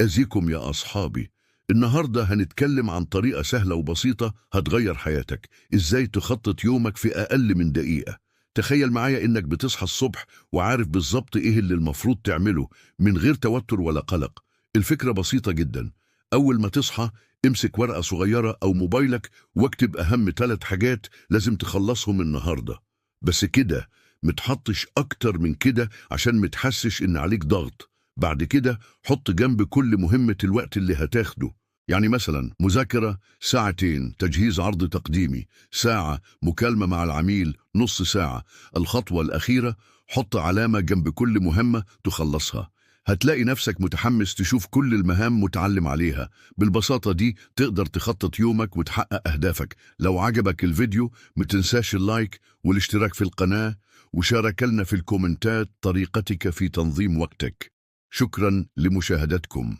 ازيكم يا أصحابي؟ النهاردة هنتكلم عن طريقة سهلة وبسيطة هتغير حياتك. ازاي تخطط يومك في أقل من دقيقة. تخيل معايا انك بتصحى الصبح وعارف بالظبط ايه اللي المفروض تعمله من غير توتر ولا قلق. الفكرة بسيطة جدا. أول ما تصحى امسك ورقة صغيرة أو موبايلك واكتب أهم 3 حاجات لازم تخلصهم النهاردة. بس كده، متحطش أكتر من كده عشان متحسش إن عليك ضغط. بعد كده حط جنب كل مهمة الوقت اللي هتاخده. يعني مثلا مذاكرة ساعتين، تجهيز عرض تقديمي ساعة، مكالمة مع العميل نص ساعة. الخطوة الأخيرة، حط علامة جنب كل مهمة تخلصها. هتلاقي نفسك متحمس تشوف كل المهام متعلم عليها. بالبساطة دي تقدر تخطط يومك وتحقق أهدافك. لو عجبك الفيديو متنساش ال like والاشتراك في القناة، وشارك لنا في الكومنتات طريقتك في تنظيم وقتك. شكرا لمشاهدتكم.